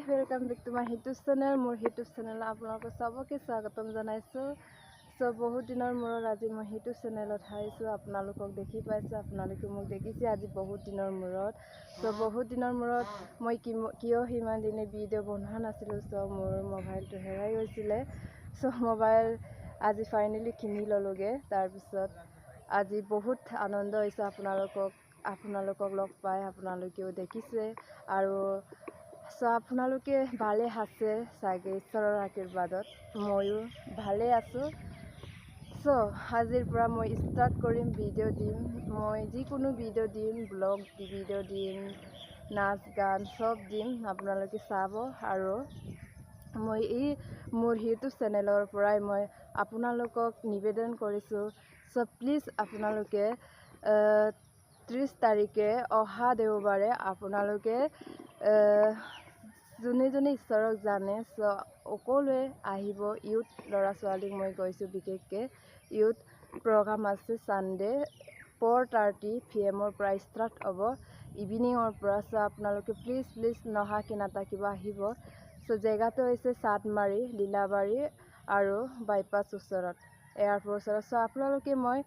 Welcome back to my YouTube channel. মোৰ YouTube চেনেলত আপোনালোকক চবকে স্বাগতম জনাইছোঁ। চ' বহুত দিনৰ মূৰত আজি মই ইউটিউব চেনেলত আহিছোঁ। আপোনালোকক দেখি পাইছোঁ, আপোনালোকে মোক দেখিছে আজি বহুত দিনৰ মূৰত। চ' বহুত দিনৰ মূৰত মই কিয় সিমান দিনে ভিডিঅ' বনোৱা নাছিলোঁ? চ' মোৰ মোবাইলটো হেৰাই গৈছিলে। চ' মোবাইল আজি ফাইনেলি কিনি ল'লোগৈ। তাৰপিছত আজি বহুত আনন্দ হৈছে আপোনালোকক লগ পাই, আপোনালোকেও দেখিছে। আৰু চ' আপোনালোকে ভালে আছে চাগে, ঈশ্বৰৰ আশীৰ্বাদত ময়ো ভালে আছোঁ। চ' আজিৰ পৰা মই ষ্টাৰ্ট কৰিম, ভিডিঅ' দিম। মই যিকোনো ভিডিঅ' দিম, ব্লগ ভিডিঅ' দিম, নাচ গান চব দিম, আপোনালোকে চাব। আৰু মই এই মোৰ ইউটিউব চেনেলৰ পৰাই মই আপোনালোকক নিবেদন কৰিছোঁ, চ' প্লিজ আপোনালোকে 30 তাৰিখে, অহা দেওবাৰে আপোনালোকে যোনে যোনে ঈশ্বৰক জানে, চ' সকলোৱে আহিব। ইউথ ল'ৰা ছোৱালীক মই কৈছোঁ, বিশেষকৈ ইউথ প্ৰগ্ৰাম আছে। ছানডে 4:30 পিএমৰ পৰা ষ্টাৰ্ট হ'ব, ইভিনিঙৰ পৰা। চ' আপোনালোকে প্লিজ প্লিজ নহাকৈ নাথাকিব, আহিব। চ' জেগাটো হৈছে চাটমাৰি, লীলাবাৰী আৰু বাইপাছ ওচৰত, এয়াৰপৰ্ট ওচৰত। চ' আপোনালোকে মই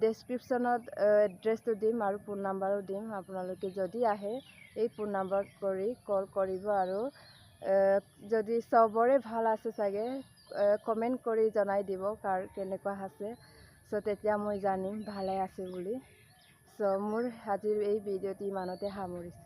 ডেছক্ৰিপশ্যনত এড্ৰেছটো দিম আৰু ফোন নাম্বাৰো দিম। আপোনালোকে যদি আহে, এই ফোন নাম্বাৰত কৰি কল কৰিব। আৰু যদি চবৰে ভাল আছে চাগে, কমেণ্ট কৰি জনাই দিব কাৰ কেনেকুৱা আছে। চ' তেতিয়া মই জানিম ভালে আছে বুলি। চ' মোৰ আজিৰ এই ভিডিঅ'টো ইমানতে সামৰিছোঁ।